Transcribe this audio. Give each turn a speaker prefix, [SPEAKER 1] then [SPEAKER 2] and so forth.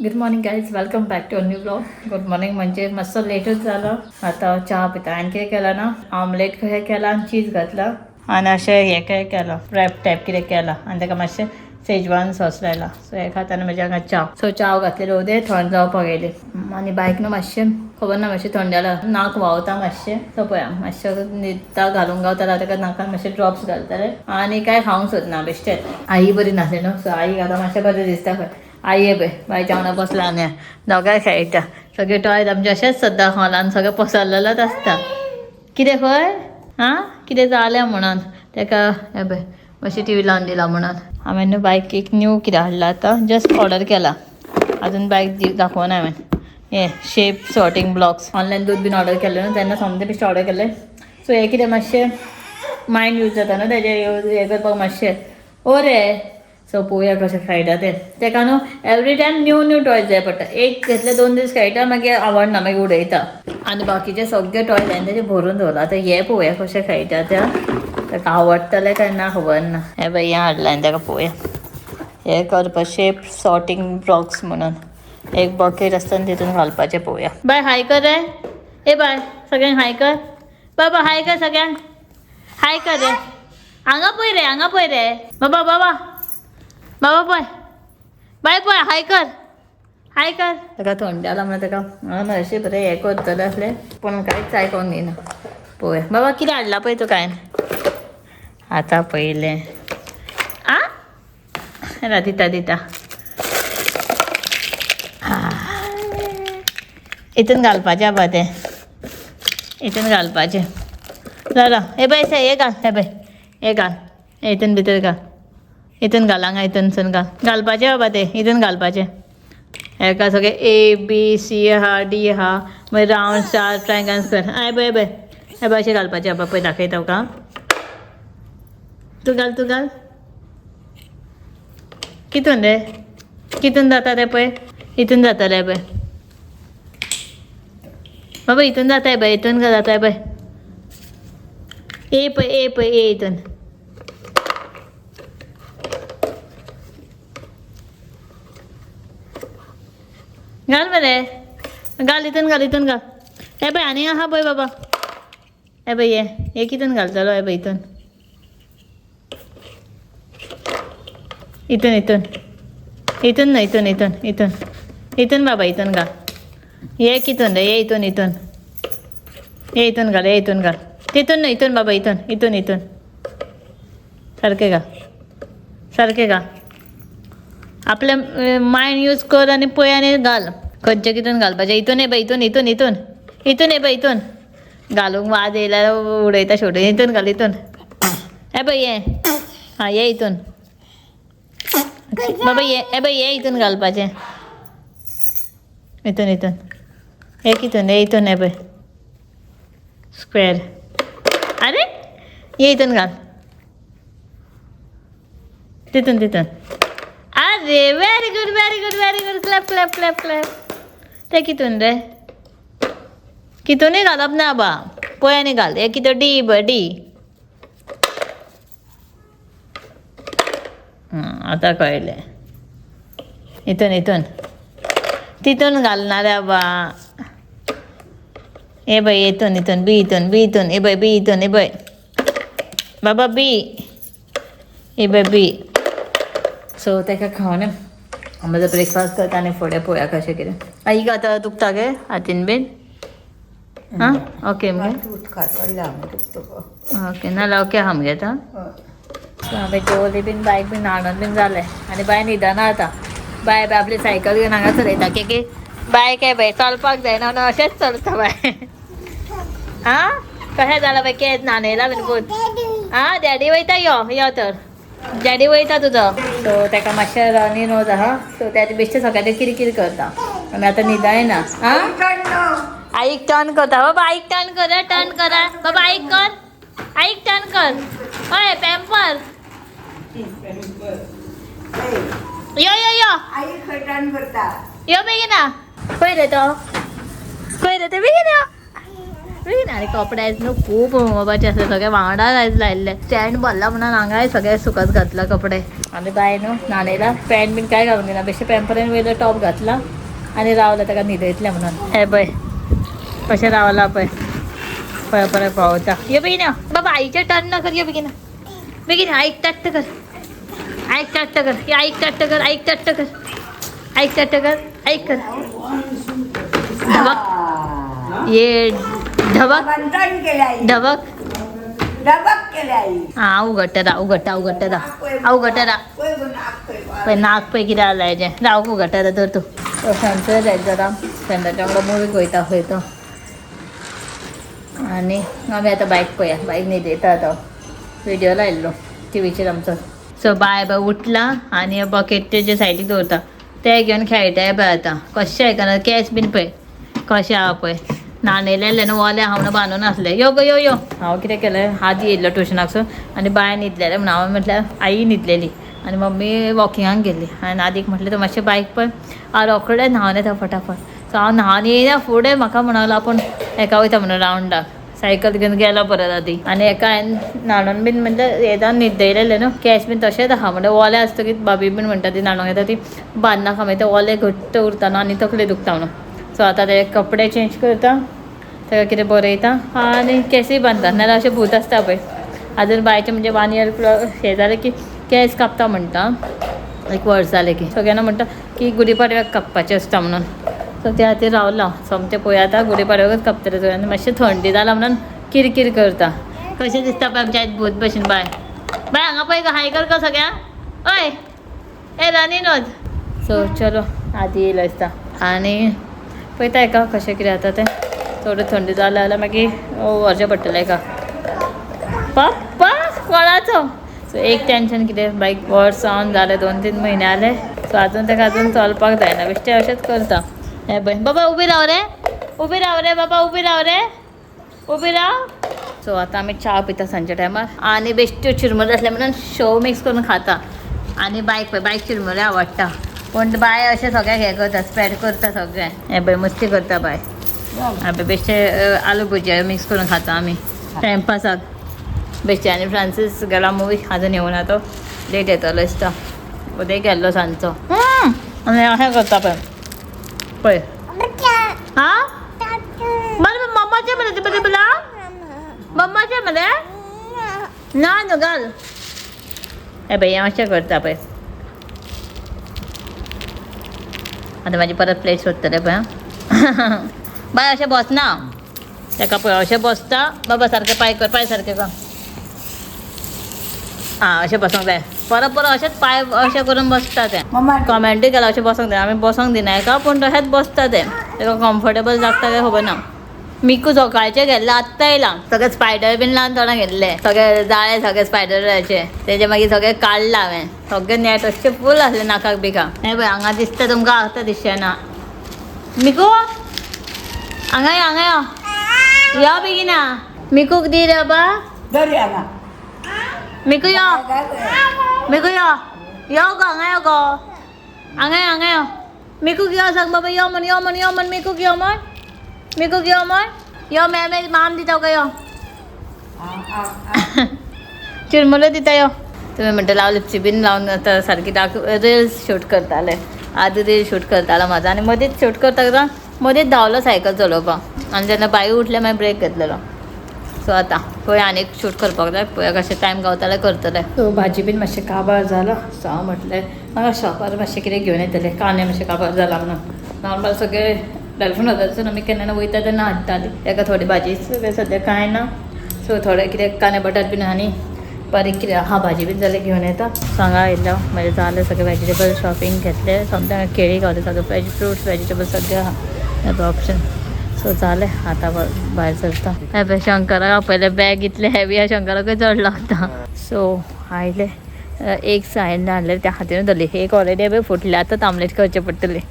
[SPEAKER 1] Good morning guys, welcome back to new vlog. Good morning म्हणजे मस्त लेटच झालं. आता चहा पिता. आणि कितें केलां ना, आमलेट कशें केलां आनी चीज घातला आनी अशें हें काय केलां, रॅप टायप कितें केलां आनी ताका मातशें सेजवान सॉस लायला. सो हे खाता म्हज्या हांगा च्या. सो च्या घातलेले उदय थंड जावपाक येयली आनी बायक न्हू मातशें खबर ना, मातशें थंड जाला, नाक व्हांवता मातशें. सो पळया मातशें न्हिदता घालूंक गावता जाल्यार ताका नाकान मातशें ड्रॉप्स घालतले. आनी काय खावंक सोदना बेश्टेच. आई बरी नासली न्हू, सो आईक आतां मातशें बरें दिसता खंय. आई ये पळय बायच्या वांगडा बसला आनी दोगांय खेळटा. सगळे टॉयज आमचे अशेंच सद्दां हॉलान सगळें पसरलेलेच आसता. कितें खंय आं कितें जालें म्हणून ताका हे पळय मातशी टी व्ही लावन दिला म्हणून. हांवें न्हू बायक एक न्यू कितें हाडलां, आतां जस्ट ऑर्डर केला, अजून बायक दाखोवना हांवें. हे शेप सॉर्टिंग ब्लॉक्स ऑनलायन दूद बीन ऑर्डर केलें न्हू तेन्ना सोमतें बेश्टें ऑर्डर केलें. सो हें कितें मातशें मायंड यूज जाता न्हू तेजें हें करपाक मातशें ओ रे. सो पळोवया कशें खेळटा तें. तेका न्हू every time new new toys जाय पडटा. एक घेतले 2 दीस खेळटा, मागीर आवडना, मागीर उडयता. आनी बाकीचे सगळे टॉयज हांवें तेजे भरून दवरला. आतां हे पळोवया कशें खेळटा त्या, ताका आवडटलें काय ना खबर ना. हें पळय हें हाडलां आनी ताका पळोवया हें करपा शेप सॉर्टिंग ब्लॉक्स म्हणून एक बकेट आसता आनी तितून घालपाचें. पळोवया. बाय हाय कर रे, ए बाय सगळ्यांक हाय कर, बाबा हाय कर सगळ्यांक, हाय कर रे. हांगा पळय रे, हांगा पळय रे बाबा, बाबा बाबा पळय, बाय पळय, हाय कर, हाय कर. ताका थंड जाला म्हणून ताका हांव अशें बरें हें करतलें आसलें पूण कांयच आयकोंक दिना. पळोवया बाबा कितें हाडलां पळय तूं कांय आतां पयलें आं रा दिता दिता हितून घालपाचें आबा तें, हितून घालपाचें. राव हे पळय हे घाल, हे पळय हे घाल, हितून भितर घाल, हितून घाल, हांगा हितूनसून घाल, घालपाचें बाबा तें हितून घालपाचें. हेका सगळें ए बी सी आहा, डी आहा, मागीर रावंड स्टार ट्रायंगल स्क्वेअर. हें पळय पळय हें पळय अशें घालपाचें बाबा. पळय दाखयता तुका, तूं घाल, तूं घाल. कितून रे, कितून जाता तें पळय, हितून जातलें पळय बाबा, हितून जाता पळय, हितून जाता पळय. ए पळय, ए पळय, ए हितून. घाल मरे, घाल हितून घाल, हितून घाल. हे पळय आनी आहा पळय बाबा, हे पळय हे हे कितून घालतलो, हे पळय हितून हितून हितून हितून न्हय, हितून हितून हितून हितून बाबा, हितून घाल. हे कितून रे, हे हितून हितून, हे हितून घाल, हे हितून घाल, तितून न्हय, हितून बाबा, हितून हितून हितून सारकें घाल, सारकें घाल. आपलें मायंड यूज कर आनी पळय आनी घाल खंयचे कितून घालपाचें. हितून हे पळय, हितून हितून हितून हितून, हे पळय हितून घालूंक वाज येयल्यार उडयता शेवटून. हितून घाल, हितून, हे पळय हें, आं हे हितून बाबा, हे हे पळय हे हितून घालपाचें, हितून हितून, हे कितून, हे हितून, हे पळय स्क्वेर. अरे हे हितून घाल, तितून तितून. अरे very good very good very good, clap clap clap clap. ते कितून रे, कितूनय घालप ना बा, पळय आनी घाल. हे कितें डी पळय, डी. आतां कळ्ळें. हितून हितून तितून घालना रे बा. हे पळय हितून हितून, बी हितून, बी हितून, हे पळय बी हितून, हे पळय बाबा बी, हे पळय बी. सो ताका खावन म्हजो ब्रेकफास्ट करता आनी फुडें पळोवया कशें कितें. आईक आतां दुखता गे हातीन बीन? आं ओके मगे, ओके नाल्यार ओके आहा मगे आतां. सो हांवें जेवली बीन, बायक बीन न्हाणोन बीन जालें आनी बाय न्हिदना आतां. बाय बाय आपली सायकल घेवन हांगा चलयता की की बाय काय बाय चलपाक जायना म्हणून अशेंच चलता बाय. आं कशें जालां बाय, केंस न्हाणयला बीन पूत. आं डॅडी वयता, यो यो तर डॅडी वयता तुजो. सो ताका मातशें रनी नोज आहा, सो तेजे बेश्टें सकाळीं किरकिर करता आनी आतां न्हिदाय ना. आं आईक टर्न करता बाबा, आईक टर्न कर, टर्न करा बाबा, आईक कर, आईक टर्न कर. हय पॅम्पर यो यो यो,
[SPEAKER 2] आई खंय टर्न करता?
[SPEAKER 1] यो बेगीन आ. खंय रे तो, खंय रे ते, बेगीन यो. बेगीन. आनी कपडे आयज न्हू खूब उमोवपाचे आसले, सगळे वांगडा आयज लायिल्ले. स्टँड भरला म्हणून हांगाय सगळे सुकत घातला कपडे. आनी बाय न्हू न्हाणयला, पॅन्ट बीन काय घालूंक दिना, बेश्टे पेंपरान वयलो टॉप घातला आनी रावला ताका न्हिदयतलें म्हणून. हे पळय कशें रावला पळय, पळय पळय पावता. यो बेगीन यो बाबा, आईचे टर्न ना कर. यो बेगीन बेगीन, आईक ताट्ट कर, आईक ताट्ट कर, यो आईक ताट्ट कर, आईक ताट्ट कर, आईक ताट्ट कर, आईक कर. ढबक ये ढबक.
[SPEAKER 2] बंधन केले आई.
[SPEAKER 1] ढबक.
[SPEAKER 2] डबक केले आई.
[SPEAKER 1] हा उगडटा राव, उगडटा उगडटा राव, उगडटा राव.
[SPEAKER 2] पळय गो नाक पळय.
[SPEAKER 1] पळय नाक पळय कितें जालां हेजें. राव उगडटा रे धर तूं. फ्रेंड्स जायत जरा फ्रेंडाच्या वांगडा मुवीक वयता खंय तो. आनी आमी आतां बायक पळया, बायक न्हिदयता आतां. व्हिडियो लायिल्लो टिवीचेर आमचो. सो बाय बाय उठला आनी बकेट तेजे सायडीक दवरता, ते घेवन खेळटा पळय आतां. कशें आयकना, केंस बीन पळय कशें आहा पळय. न्हाणयलें न्हू ओलें आहा म्हणून बांदून आसलें. यो गो यो यो. हांव कितें केलें, आदी येयल्लो ट्युशनाक आनी बाय न्हिदलेलें म्हणून हांवें म्हटल्यार आई न्हिदलेली आनी मम्मी वॉकिंगाक गेल्ली. आनी आदीक म्हटलें तूं मातशें बायक पळय, हांव रोखडें न्हांवन येता फटाफट. सो हांव न्हांवन येयना फुडें म्हाका म्हणूंक लागलो आपूण हेका वयता म्हणून रावंडाक, सायकल घेवन गेलो परत आदी. आनी हेका हांवें न्हाणोवन बीन म्हणजे येता न्हिदयलेलें न्हू, केंस बीन तशेंच आहा. म्हणजे ओले आसतकीच भाभी बीन म्हणटा ती न्हाणोंक येता ती बांदनाका, मागीर ते ओले घट्ट उरता न्हू आनी तकली दुखता म्हणून. सो आतां ते कपडे चेंज करता, ताका कितें बरयता आनी केंसूय बांदता, नाजाल्यार अशें भूत आसता पळय. आजून बायचें म्हणजे 1 इयर प्लस हें जालें की केंस कापता म्हणटा, एक वर्स जालें की सगळ्यांना म्हणटा की गुडी पाडव्याक कापपाचें आसता म्हणून. सो त्या खातीर रावला. सोमतें पळय आतां गुडी पाडव्याकच कापतलें सगळें. आनी मातशें थंडी जाला म्हणून किरकीर करता. कशें दिसता पळय आमच्या आयज भूत भशेन. बाय बाय हांगा पळय गो, हाय कर गो सगळ्यांक. हय ए रानी नोज. सो चलो आदी येयलो दिसता आनी पळयता हेका कशें कितें जाता तें. थोडें थंडी जालें जाल्यार मागीर व्हरचें पडटलें हेका. पप्पा कोणाचो. सो एक टेंशन कितें बायक वर्स जावन जालें, 2-3 म्हयने जाले. सो आजून ताका आजून चलपाक जायना, बेश्टें अशेंच करता. हे पळय बाबा उबी राव रे, उबी राव रे बाबा, उबी राव रे, उबी राव. सो आतां आमी च्या पिता सांजच्या टायमार आनी बेश्ट्यो चिरमुरे आसले म्हणून शेव मिक्स करून खाता. आनी बायक पळय, बायक चिरमुरे आवडटा पूण बाय अशें सगळ्याक हें करता, स्प्रेड करता सगळें. हें पळय मस्ती करता बाय. पळय बेश्टे आलू भुजिया मिक्स करून खाता आमी टायमपासाक बेश्टे. आनी फ्रांसीस गेला मुवी, आजून येवना तो, लेट येतलो दिसता. उदय गेल्लो सांजचो. आनी अशें करता पळय पळय. हा बरें मम्माचें मरे बरें बोला, मम्माचें मरे ना न्हू घाल. हे पळय अशें करता पळय. आतां म्हाजी परत प्लेट सोदतले पळय. बाय अशें बसना ताका पळय, अशें बसता बाबा सारकें पांय कर, पांय सारकें कर. आं अशें बसोंक जाय, परत परत अशेंच पांय अशें करून बसता तें. कमेंटूय केला अशें बसोंक जाय, आमी बसोंक दिना हेका पूण तशेंच बसता तें, ताका कम्फर्टेबल लागता काय खबर ना. मिकू सकाळचें गेल्लें आत्तां येयलां, सगळे स्पायडर बीन लावन तोंडाक घेतले, सगळे जाळे सगळे स्पायडराचे तेजे मागीर सगळे काडलां हांवें, सगळे नेट अशें फूल आसलें नाकाक बिका. हें पळय हांगा दिसता तुमकां आतां दिसचें ना. मिकू हांगा यो, हांगा यो, यो बेगिना. मिकूक दी रे बाबा. मिकू यो, मिकू यो, यो गो हांगा यो गो, हांगा यो, हांगा यो. मिकूक यो सांग बाबा, यो म्हण, यो म्हण, यो म्हण, मिकूक यो म्हण, मिकूक यो म्हण, यो मॅम माम दिता गो यो, चिरमुले दिता यो. तुमी म्हणटा लाव लिपची बीन लावन आतां सारकी दाख रिल्स शूट करताले. आदी रील शूट करतालो म्हाजो आनी मदींच शूट करता करता मदींच धांवलो सायकल चलोवपाक आनी जेन्ना बाई उठले मागीर ब्रेक घेतलेलो. सो आतां पळय आनी एक शूट करपाक जाय, पळय कशें टायम गावताले करतले. सो भाजी बीन मातशें काबार जाला. सो हांव म्हटलें म्हाका शॉपार मातशें कितें घेवन येतलें, कांदे मातशें काबार जाला म्हणून. नॉर्मल सगळे डॅल्फीन वचून आमी केन्ना वयता तेन्ना हाडटाली. ताका थोडी भाजी सगळें सद्या कांय ना. सो थोडे कितें कांदे बटाट बीन आनी बारीक कितें आहा भाजी बीन जाल्यार घेवन येता. सो हांगा आयिल्लो मागीर जालें सगळें व्हेजिटेबल शॉपिंग घेतलें, सोमतें केळी गावलें, सगळें व्हेज फ्रुट्स व्हेजिटेबल सगळें आहा ऑप्शन. सो जालें आतां भायर सरता. हें पळय शंकराक आपयलें, बॅग इतलें हेवी आहा शंकराकूय चड लागता. सो आयलें एक सायन हाडलें त्या हातीन धरली, एक ऑलरेडी हांवें फुटलें, आतां आमलेट करचें पडटलें.